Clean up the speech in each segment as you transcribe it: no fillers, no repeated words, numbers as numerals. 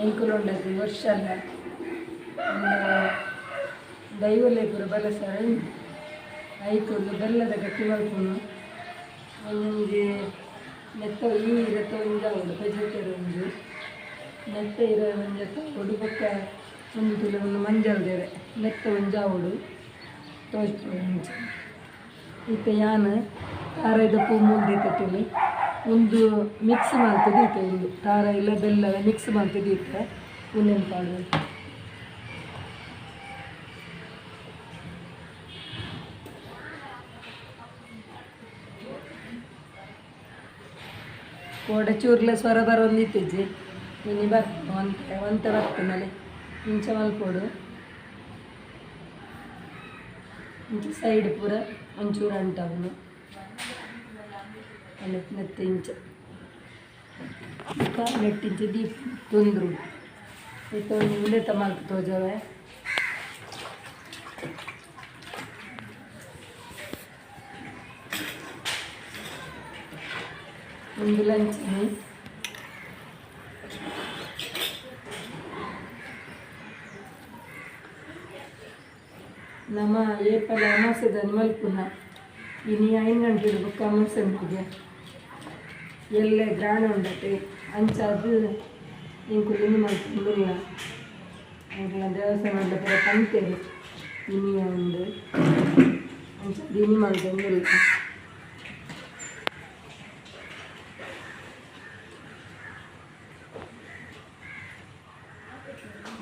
ಎಂಕುಲುಂಡದು ವರ್ಷಲ ದೈವಲೆ ಪೂರ ಬಲಸರ ಐಕೊಂದು ಬೆಲ್ಲದ ಗಟ್ಟಿ ಮಲ್ಪುನು ಒಂಜಿ ನೆತ್ತ ಈ ಇರತ್ತ ಒಂಜಾವೊಡು ಪೆಜತ್ತೆರ್ ಒಂಜಿ ನೆತ್ತ ಇರ ಒಂಜತ್ತ ಒಡು ಬೊಕ್ಕ ಒಂಜಿ ತುಲೆ ಒಂದು ಮಂಜಲ್ದೆರೆ ನೆತ್ತ ಒಂಜಾವೊಡು ತೋಜ್ಪುಂಡು ಇಂಚ. ಇತ್ತೆ ಯಾನ್ ತಾರಾಯಿದ ಪೂ ಮೂಲ್ದೀತೆ ತುಲೆ ಉಂದು ಮಿಕ್ಸ್ ಮಲ್ತ್ ದೀತೆ ಉಂದು ತಾರಾಯಿಲ ಬೆಲ್ಲಲ ಮಿಕ್ಸ್ ಮಲ್ತ್ ದೀತೆ ಉಂದೆನ್ ಪಾಡುವೆ. ಕೋಡೆ ಚೂರ್ಲೆ ಸ್ವರ ಬರೊಂದಿತ್ತಿಜ್ಜಿ ಇನಿ ಬರ್ಪು ಒಂತೆ ಒಂತೆ ಬರ್ತುನಲೆ ಇಂಚ ಮಲ್ಪೊಡು ಇಂಚ ಸೈಡ್ ಪೂರ ಒಂಚೂರು ಅಂಟಾವುನು ಅಲ್ಲ ನೆತ್ತೆ ಇಂಚ ಬೊಕ್ಕ ನೆಟ್ಟಿಂಚ ದೀಪ ತೊಂದ್ರು ಇತ್ತೆ ಒಂಜಿ ಉಂದೆತ ಮಲ್ತ್ ತೋಜವೆ. ಉಂದು ಲಂಚಿನಿ ನಮ ಏಪಲ ಅಮಾಸೆದಾನಿ ಮಲ್ಪುನ ಇನಿ 5 ಗಂಟೆಡ್ ಬೊಕ್ಕ ಅಮಾಸೆ ಉಂಡುಗೆ ಎಲ್ಲೆ ಗ್ರಾಣ ಉಂಡತೆ ಅಂಚಾದ್ ಎಂಕುಲು ಇನಿ ಮಲ್ಪುಂಡುಲ್ಲ ಎಂಕ್ಲೆನ ದೇವಸ್ಥಾನದ ಪೂರ ಪಂತೆರ್ ಇನಿ ಉಂಡು ಅಂಚಾದ್ ಇನಿ ಮಲ್ತೊಂದುಲ್ಲ.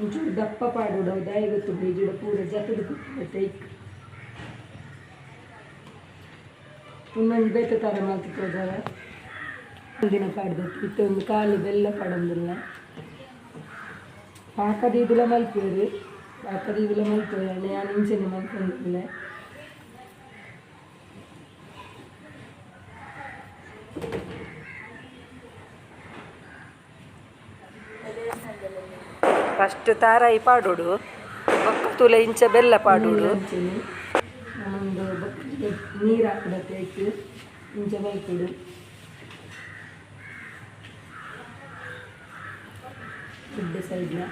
ಒಂಚೂರು ದಪ್ಪ ಪಾಡೋಡು ಅವು ದಾಯೆ ಗೊತ್ತುಂಡು ಇಜ್ಜಿಡ ಪೂರ ಜತದ ಕುತ್ತುಂಡತೆ ಇಕ್ ಉಂದೊಂಜಿ ಬೇತೆ ಥರ ಮಲ್ತ್ ತೋಜಾವೆ ದಿನ ಪಾಡ್ದತ್ತು ಇತ್ತೆ ಒಂದು ಖಾಲಿ ಬೆಲ್ಲ ಪಾಡೊಂದುಲ್ಲ ಪಾಕ ದೀದುಲ ಮಲ್ಪುವೆರ್ ಪಾಕ ದೀದುಲ ಮಲ್ಪುವೆ ಆಂಡ ಯಾನ್ ಇಂಚನೆ ಮಲ್ತೊಂದುಲ್ಲೆ. ಫಸ್ಟ್ ತಾರಾಯಿ ಪಾಡೋಡು ಬೊಕ್ಕ ತುಲೆ ಇಂಚ ಬೆಲ್ಲ ಪಾಡೋಡು ಒಂದು ಬೊಕ್ಕ ನೀರು ಹಾಕುದತ್ತೆ ಐಕ್ ಇಂಚ ಮಲ್ಪೊಡು ಗುಡ್ಡೆ ಸೈಡ್ನ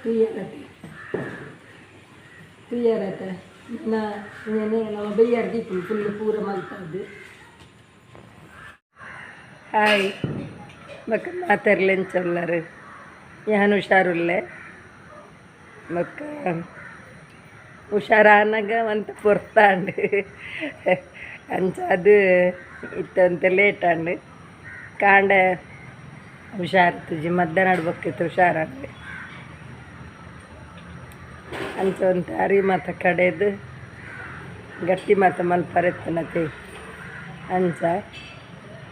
ತುಯ್ಯರತೆ ತುಯ್ಯರತೆ ನೆನೆ ನಮ್ಮ ಬೈಯಾರ್ ದೀಪುಂಡು ಫುಲ್ ಪೂರ ಮಲ್ತದ್ದು. ಹಾಯ್ ಬೊಕ್ಕ ಮಾತೆರ್ಲ ಎಂಚ ಉಲ್ಲರ್ ಯಾನ್ ಹುಷಾರುಲ್ಲೆ ಬೊಕ್ಕ ಹುಷಾರಾನಗ ಒಂತೆ ಪೊರ್ತಾಂಡ್ ಅಂಚಾದ್ ಇತ್ತೆ ಒಂತೆ ಲೇಟ್ ಆಂಡ್ ಕಾಂಡೆ ಹುಷಾರಿತ್ತುಜಿ ಮಧ್ಯಾಹ್ನ ಬೊಕ್ಕ ಇತ್ತೆ ಹುಷಾರಾಂಡ್ ಅಂಚ ಒಂತೆ ಅರಿ ಮಾತ ಕಡೆದು ಗಟ್ಟಿ ಮಾತ ಮಲ್ಪರೆ ಇತ್ತನತೆ ಅಂಚ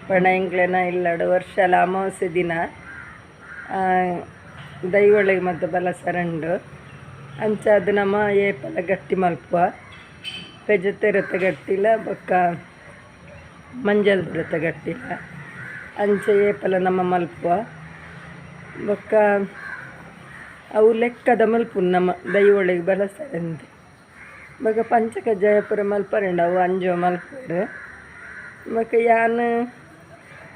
ಪಂಡ ಎಂಕ್ಲೆನ ಇಲ್ಲಡ್ ವರ್ಷಲ ಅಮಾವಾಸ್ಯೆ ದಿನ ದೈವೊಲೆಗ್ ಮಾತ ಬಲಸರುಂಡು ಅಂಚಾದ್ ನಮ ಏಪಲ ಗಟ್ಟಿ ಮಲ್ಪುವ ಪೆಜತ್ತೆರತ ಗಟ್ಟಿಲ ಬೊಕ್ಕ ಮಂಜಲ್ದಿರತ ಗಟ್ಟಿಲ ಅಂಚ ಏಪಲ ನಮ ಮಲ್ಪುವ ಬೊಕ್ಕ ಅವು ಲೆಕ್ಕದ ಮಲ್ಪುನು ನಮ ದೈವೊಲೆಗ್ ಬಲಸರಂದ್ ಬೊಕ್ಕ ಪಂಚಕಜ್ಜಾಯ ಪೂರ ಮಲ್ಪರೆಂಡು ಅವು ಅಂಜೋ ಮಲ್ಪುವೆರ್ ಬೊಕ್ಕ ಯಾನ್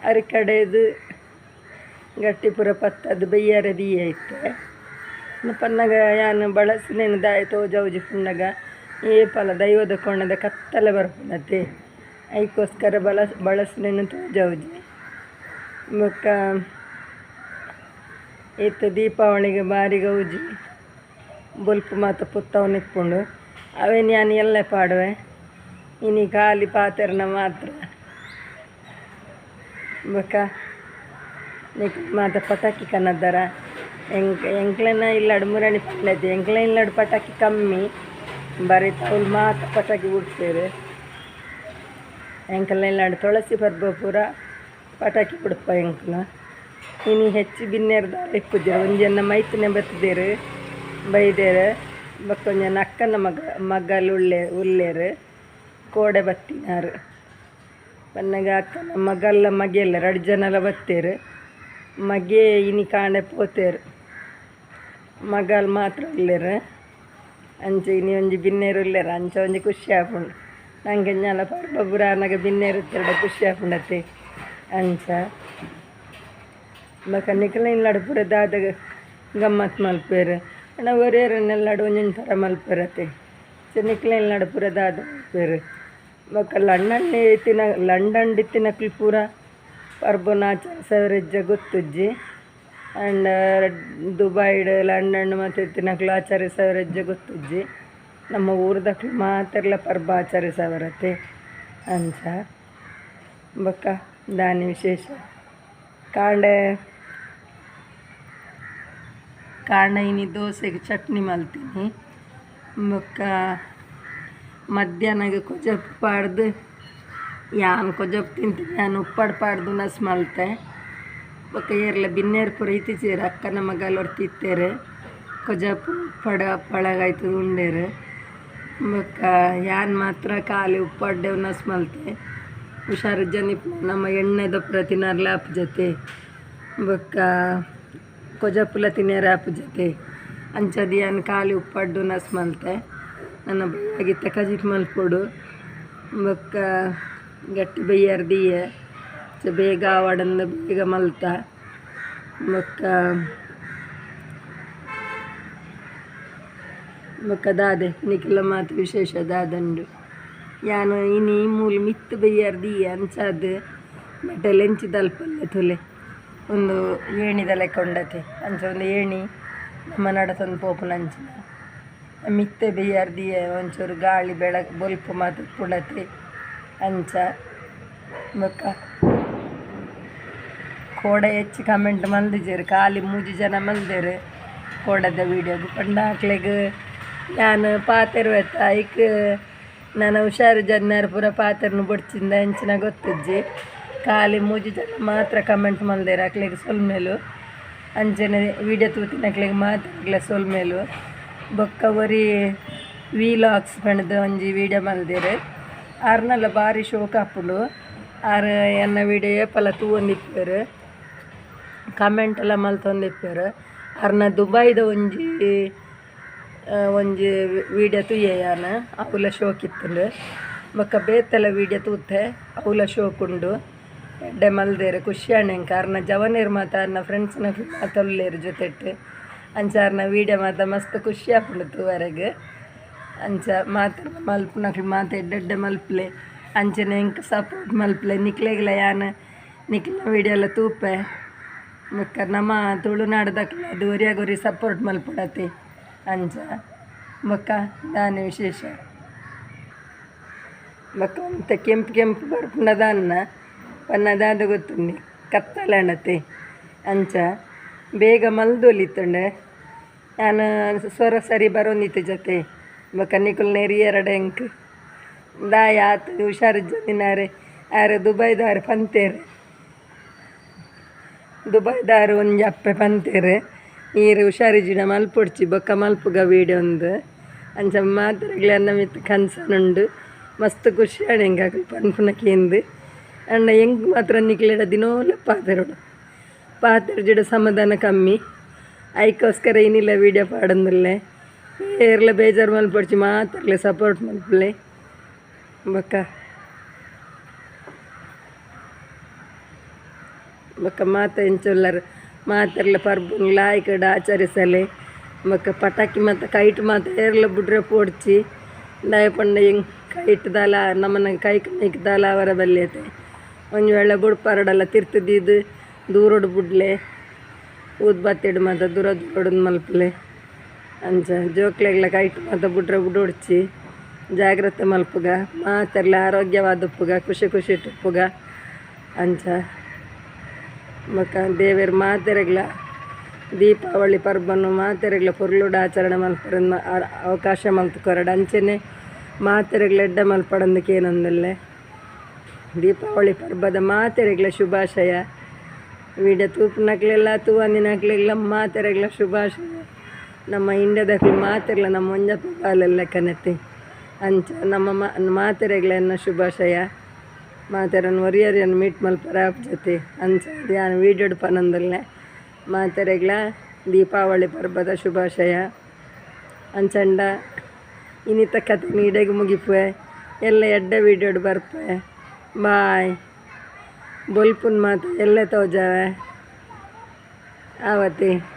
ಅರಿ ಕಡೆದು ಗಟ್ಟಿ ಪೂರ ಪತ್ತದು ಬಯ್ಯಾರೆ ದೀಯ ಇತ್ತೆ ಪನ್ನಗ ಯಾನ್ ಬಳಸಿನೇನು ದಾಯೆ ತೋಜವುಜಿ ಪನ್ನಗ ಏಪಲ ದೈವದ ಕೋಣದ ಕತ್ತಲೆ ಬರ್ಪುನತೆ ಐಕೋಸ್ಕರ ಬಳಸಿನೇನು ತೋಜವುಜಿ ಬೊಕ್ಕ ಇತ್ತೆ ದೀಪಾವಳಿಗೆ ಬಾರಿ ಗೌಜಿ ಬೊಲ್ಪು ಮಾತ ಪೊತ್ತವೊಂದು ಇಪ್ಪುಂಡು ಅವೆನ್ ಯಾನ್ ಎಲ್ಲೆ ಪಾಡುವೆ ಇನಿ ಖಾಲಿ ಪಾತೆರ್ನ ಮಾತ್ರ ಬೊಕ್ಕ ನಿಕುಲು ಮಾತ ಪಟಾಕಿ ಕನದರ ಎಂಕ್ಲೆನ ಇಲ್ಲಡ್ ಮುರಣಿ ಪಂಡತಿ ಎಂಕ್ಲೆನ ಇಲ್ಲಡ್ ಪಟಾಕಿ ಕಮ್ಮಿ ಬರೀತ ಅವ್ಲು ಮಾತ ಪಟಾಕಿ ಬುಡ್ಪೆರ್ ಎಂಕಲ್ನ ಇಲ್ಲಡ್ ತುಳಸಿ ಪರ್ಬ ಪೂರ ಪಟಾಕಿ ಬುಡ್ಪ ಎಂಕುಲು ಇನಿ ಹೆಚ್ಚು ಬಿನ್ನೆರ್ ದಾಲ ಇಪ್ಪುಜೆರ್ ಒಂಜೆನ್ನ ಮೈತ್ನೆ ಬತ್ತುದೆರ್ ಬೈದೆರ್ ಬೊಕ್ಕ ಒಂಜೆನ್ನ ಅಕ್ಕನ ಮಗಲ್ ಉಲ್ಲೆರ್ ಕೋಡೆ ಬತ್ತಿನಾರ್ ಪನ್ನಗ ಅಕ್ಕನ ಮಗಲ್ಲ ಮಗೆಲ್ಲ ರಡ್ಡ್ ಜನಲ ಬತ್ತೆರ್ ಮಗೆ ಇನಿ ಕಾಂಡೆ ಪೋತೆರ್ ಮಗಲ್ ಮಾತ್ರ ಉಲ್ಲೆರ್ ಅಂಚ ಇನಿ ಒಂಜಿ ಬಿನ್ನೆರ್ ಉಲ್ಲೆರ್ ಅಂಚ ಒಂಜಿ ಖುಷಿ ಆಪುಂಡು. ನಂಗೆ ಜ್ಞಾನ ಪರ್ಬ ಪೂರ ಆನಗ ಬಿನ್ನೇರು ಖುಷಿ ಆಪುಂಡತೆ ಅಂಚ ಬೊಕ ನಿಕಲ್ನ ಇಲ್ಲಡ್ ಪೂರ ದಾದ ಗಮ್ಮತ್ ಮಲ್ಪುವೆರ್ ಆಂಡ ಒರಿಯರನ್ನೆಲ್ಲಡ್ ಒಂಜೊಂಜಿ ಥರ ಮಲ್ಪುವೆರತೆ ನಿಕ್ಲೆ ಇಲ್ಲಡ್ ಪೂರ ದಾದ ಮಲ್ಪುವೆರ್ ಬೊಕ ಲಂಡನ್ ಇತ್ತಿನ ಲಂಡನ್ ಇತ್ತಿನಕುಲು ಪೂರ ಪರ್ಬನ್ ಆಚರಿಸವೆರೆಜ್ಜ ಗೊತ್ತುಜ್ಜಿ ಆಂಡ ದುಬೈಡ್ ಲಂಡನ್ ಮಾತ ಇತ್ತಿನಕುಲು ಆಚರಿಸವೆರೆಜ್ಜ ಗೊತ್ತುಜ್ಜಿ ನಮ್ಮ ಊರುದಕುಲು ಮಾತೆರ್ಲ ಪರ್ಬ ಆಚರಿಸವರತೆ ಅಂಚ ಬೊಕ ದಾನಿ ವಿಶೇಷ ಕಾಂಡೆ ಕಾಂಡೆ ಇನಿ ದೋಸೆಗೆ ಚಟ್ನಿ ಮಲ್ತೀನಿ ಬೊಕ್ಕ ಮಧ್ಯಾಹ್ನಗೆ ಕೊಜಪು ಪಾಡ್ದು ಯಾನ್ ಕೊಜಪು ತಿಂತೀನಿ ಯಾನ್ ಉಪ್ಪಾಡು ಪಾಡ್ದು ನಸ್ ಮಲ್ತೆ ಬೊಕ್ಕ ಏರ್ಲ ಬಿನ್ನೇರು ಪೂರ ಇತ್ತಿಚೇರು ಅಕ್ಕನ ಮಗಲ್ ಒರ್ತಿ ಇತ್ತೇರು ಕೊಜಪು ಉಪ್ಪಡ ಪಳಗಾಯ್ತದ ಉಂಡೇರು ಬೊಕ್ಕ ಯಾನ್ ಮಾತ್ರ ಖಾಲಿ ಉಪ್ಪಡ್ಡೆ ನಸ್ ಮಲ್ತೆ ಹುಷಾರು ಜನ ನಮ್ಮ ಎಣ್ಣೆದ ಪೂರ ತಿನ್ನರ್ಲ ಆಪ್ ಜೊತೆ ಬೊಕ್ಕ ಕೊಜಪುಲ ತಿನ್ಯರ ಆಪ್ ಜೊತೆ ಅಂಚದ ಯಾನ್ ಖಾಲಿ ಉಪ್ಪಡ್ಡು ನಸ್ ಮಲ್ತೆ ನನ್ನ ಬಯ್ಯಾಗಿತ್ತ ಕಜಿಪು ಮಲ್ಪೊಡು ಬೊಕ್ಕ ಗಟ್ಟಿ ಬಯ್ಯಾರ್ ದೀಯೆ ಬೇಗ ಆವಡಂದ ಬೇಗ ಮಲ್ತ ಬೊಕ್ಕ ಬೊಕ್ಕ ದಾದೆ ನಿಕಲ ಮಾತ ವಿಶೇಷ ದಾದಂಡು ಯಾನು ಇನಿ ಮೂಲು ಮಿತ್ತ್ ಬಯ್ಯಾರ್ ದೀಯೆ ಅಂಚಾದ್ ಬಟ್ ಲೆಂಚಿದಲ್ಪಲ್ಲೆ ತುಲೆ ಒಂದು ಏಣಿದ ಲೆಕ್ಕ ಉಂಡತೆ ಅಂಚ ಒಂದು ಏಣಿ ನಮ್ಮ ನಡತೊಂದು ಪೋಪುನ ಅಂಚಿನ ಮಿತ್ತೆ ಬಯ್ಯಾರ್ ದೀಯೆ ಒಂಚೂರು ಗಾಳಿ ಬೆಳಕು ಬೊಲ್ಪು ಮಾತ ಉಪ್ಪುಂಡತೆ ಅಂಚ ಬೊಕ್ಕ ಕೋಡೆ ಹೆಚ್ಚು ಕಮೆಂಟ್ ಮಲ್ದಿಜೆರ್ ಖಾಲಿ ಮೂಜಿ ಜನ ಮಲ್ದೆರ್ ಕೋಡದ ವೀಡಿಯೋಗ್ ಪಂಡ ಅಕ್ಲೆಗ್ ಯಾನ್ ಪಾತೆರುವೆತ್ತ ಐಕ್ ನನ ಹುಷಾರು ಜನ್ನರ್ ಪೂರ ಪಾತೆರ್ನು ಬೊಡ್ಚಿಂದ ಎಂಚಿನ ಗೊತ್ತುಜ್ಜಿ ಖಾಲಿ ಮೂಜಿ ಜನ ಮಾತ್ರ ಕಮೆಂಟ್ ಮಲ್ದೆರ್ ಅಕ್ಲೆಗ್ ಸೊಲ್ಮೆಲು ಅಂಚನೆ ವೀಡಿಯೋ ತೂತಿನಕ್ಲೆಗ್ ಮಾತೆರ್ಗ್ಲ ಸೊಲ್ಮೆಲು ಬೊಕ್ಕ ಒರಿ ವೀಲಾಗ್ಸ್ ಪಂಡ್ದ್ ಒಂಜಿ ವೀಡಿಯೋ ಮಲ್ದೆರ್ ಆರ್ನಲ ಬಾರಿ ಶೋಕ್ ಆಪುಂಡು ಆರ್ ಎನ್ನ ವೀಡಿಯೋ ಏಪಲ ತೂವೊಂದಿಪ್ಪೆರ್ ಕಮೆಂಟ್ ಎಲ್ಲ ಮಲ್ತೊಂದಿಪ್ಪೆರ್ ಆರ್ನ ದುಬೈದ ಒಂಜಿ ಒಂಜಿ ವೀಡಿಯೋ ತೂಯೆ ಯಾನ್ ಅವುಲ ಶೋಕ್ ಇತ್ತುಂಡು ಬೊಕ್ಕ ಬೇತೆಲ ವೀಡಿಯೋ ತೂತೆ ಅವುಲ ಶೋಕ್ ಉಂಡು ಎಡ್ಡೆ ಮಲ್ದೆರ್ ಖುಷಿ ಆಂಡ್ ಎಂಕ್ ಆರ್ನ ಜವನೆರ್ ಮಾತ ಆರ್ನ ಫ್ರೆಂಡ್ಸ್ನಕುಲು ಮಾತ ಉಲ್ಲೆರ್ ಜೊತೆಟ್ ಅಂಚ ಆರ್ನ ವೀಡಿಯೋ ಮಾತ ಮಸ್ತ್ ಖುಷಿ ಆಪುಂಡು ತೂವರೆಗ್ ಅಂಚ ಮಾತ ಮಲ್ಪುನಕುಲು ಮಾತ ಎಡ್ಡೆ ಎಡ್ಡೆ ಮಲ್ಪುಲೆ ಅಂಚನೆ ಎಂಕ್ ಸಪೋರ್ಟ್ ಮಲ್ಪುಲೆ ನಿಕ್ಲೆಗ್ಲ ಯಾನ್ ನಿಕ್ಲೆನ ವೀಡಿಯೋ ಎಲ್ಲ ತೂಪೆ ಬೊಕ್ಕ ನಮ್ಮ ತುಳುನಾಡ್ದಕ್ಲು ಅದು ಒರಿಯಾಗೊರಿ ಸಪೋರ್ಟ್ ಮಲ್ಪೊಡತೆ ಅಂಚ ಬೊಕ್ಕ ದಾನೆ ವಿಶೇಷ ಬೊಕ್ಕ ಒಂತೆ ಕೆಂಪು ಕೆಂಪು ಬರ್ಪುಂಡ ದಾನ್ನ ಪನ್ನ ದಾದ ಗೊತ್ತುಂಡಿ ಕತ್ತಲಾಂಡತೆ ಅಂಚ ಬೇಗ ಮಲ್ದೊಲಿತ್ತುಂಡೆ ಯಾನ್ ಸ್ವರ ಸರಿ ಬರೋಂದಿತ್ತು ಜೊತೆ ಬೊಕ್ಕ ನಿಕುಲು ನೆರಿಯರಡ ಎಂಕ್ ದಾಯ ಆತ್ ಹುಷಾರು ಜನಿನಾರೆ ಆರ್ ದುಬೈದಾರ್ ಪಂತೇರು ದುಬೈದಾರ್ ಒಂಜಿ ಅಪ್ಪೆ ಪಂತೇರು ಈರ್ ಹುಷಾರಿಜ್ಜಿಡ ಮಲ್ಪೊಡ್ಚಿ ಬೊಕ್ಕ ಮಲ್ಪುಗ ವೀಡಿಯೋ ಒಂದು ಅಂಚ ಮಾತೆರೆಗ್ಲ ಎನ್ನ ಮಿತ್ತ್ ಕನ್ಸನ್ ಉಂಡು ಮಸ್ತ್ ಖುಷಿ ಆಂಡ್ ಎಂಕ್ ಅಕುಲು ಪನ್ಪುನ ಕೇಂದ್ ಆಂಡ ಎಂಕ್ ಮಾತ್ರ ನಿಕ್ಲೆಡ ದಿನೋಲ ಪಾತೆರೊಡು ಪಾತೆರ್ಜಿಡ ಸಮಾಧಾನ ಕಮ್ಮಿ ಐಕೋಸ್ಕರ ಇನಿಲ ವೀಡಿಯೋ ಪಾಡೊಂದುಲ್ಲೆ ಏರ್ಲ ಬೇಜಾರು ಮಲ್ಪೊಡ್ಚಿ ಮಾತೆರ್ಲ ಸಪೋರ್ಟ್ ಮಲ್ಪುಲೆ ಬೊಕ್ಕ ಬೊಕ್ಕ ಮಾತ ಎಂಚ ಉಲ್ಲರ್ ಮಾತೆರ್ಲ ಪರ್ಬನ್ ಲಾಯ್ಕಡ್ ಆಚರಿಸಲೆ ಬೊಕ್ಕ ಪಟಾಕಿ ಮಾತ ಕೈಟ್ ಮಾತ ಏರ್ಲ ಬುಡ್ರೆ ಪೋಡ್ಚಿ ದಾಯೆ ಪಂಡ ಎಂಕ್ ಕೈಟ್ ದಾಲ ನಮನ ಕೈಕ್ ಮೈಕ್ ದಾಲ ಅವರ ಬಲ್ಯತೆ ಒಂಜಿ ವೇಳೆ ಬುಡ್ಪಾರಡಲ ತಿರ್ತ್ ದೀದ್ ದೂರೊಡು ಬುಡ್ಲೆ ಊದ್ಬತ್ತಿಡ್ ಮಾತ ದೂರ ದೂರೊಡು ಮಲ್ಪುಲೆ ಅಂಚ ಜೋಕ್ಲೆಗ್ಲ ಕೈಟ್ ಮಾತ ಬುಡ್ರೆ ಬುಡೊಡ್ಚಿ ಜಾಗ್ರತೆ ಮಲ್ಪುಗ ಮಾತೆರ್ಲ ಆರೋಗ್ಯವಾದ ಉಪ್ಪುಗ ಖುಷಿ ಖುಷಿಟ್ ಉಪ್ಪುಗ ಅಂಚ ಬೊಕ್ಕ ದೇವೆರ್ ಮಾತೆರೆಗ್ಲ ದೀಪಾವಳಿ ಪರ್ಬನು ಮಾತೆರೆಗ್ಲ ಪೊರ್ಲುಡು ಆಚರಣೆ ಮಲ್ಪರೆ ಅವಕಾಶ ಮಲ್ತ್ ಕೊರಡ್ ಅಂಚನೆ ಮಾತೆರೆಗ್ಲ ಎಡ್ಡೆ ಮಲ್ಪಡಂದ್ ಕೇನೊಂದುಲ್ಲೆ ದೀಪಾವಳಿ ಪರ್ಬದ ಮಾತೆರೆಗ್ಲ ಶುಭಾಶಯ ವೀಡಿಯೋ ತೂಪುನಕ್ಲೆಲ್ಲ ತೂವಂದಿನಕ್ಲೆಗ್ಲ ಮಾತೆರೆಗ್ಲ ಶುಭಾಶಯ ನಮ್ಮ ಇಂಡಿಯಾದಕ್ಲು ಮಾತೆರ್ಲ ನಮ್ಮ ಒಂಜಪ್ಪ ಬಾಲೆಲ್ಲ ಕನತೆ ಅಂಚ ನಮ್ಮ ಮಾತೆರೆಗ್ಲ ಎನ್ನ ಶುಭಾಶಯ ಮಾತೆರನ್ ಒರಿಯರಿಯನ್ ಮೀಟ್ ಮಲ್ಪರ ಆಪ್ ಜೊತೆ ಅಂಚ ಯಾನ್ ವೀಡಿಯೋಡ್ ಪನೊಂದುಲ್ಲೆ ಮಾತೆರೆಗ್ಲ ದೀಪಾವಳಿ ಪರ್ಬದ ಶುಭಾಶಯ ಅಂಚಂಡ ಇನಿತ ಕತೆ ಇಡೆಗ್ ಮುಗಿಪುವೆ. ಎಲ್ಲ ಎಡ್ಡೆ ವೀಡಿಯೋಡ್ ಬರ್ಪೆ. ಬಾಯ್. ಬೊಲ್ಪುನ್ ಮಾತ ಎಲ್ಲೆ ತೋಜಾವೆ. ಆವತಿ.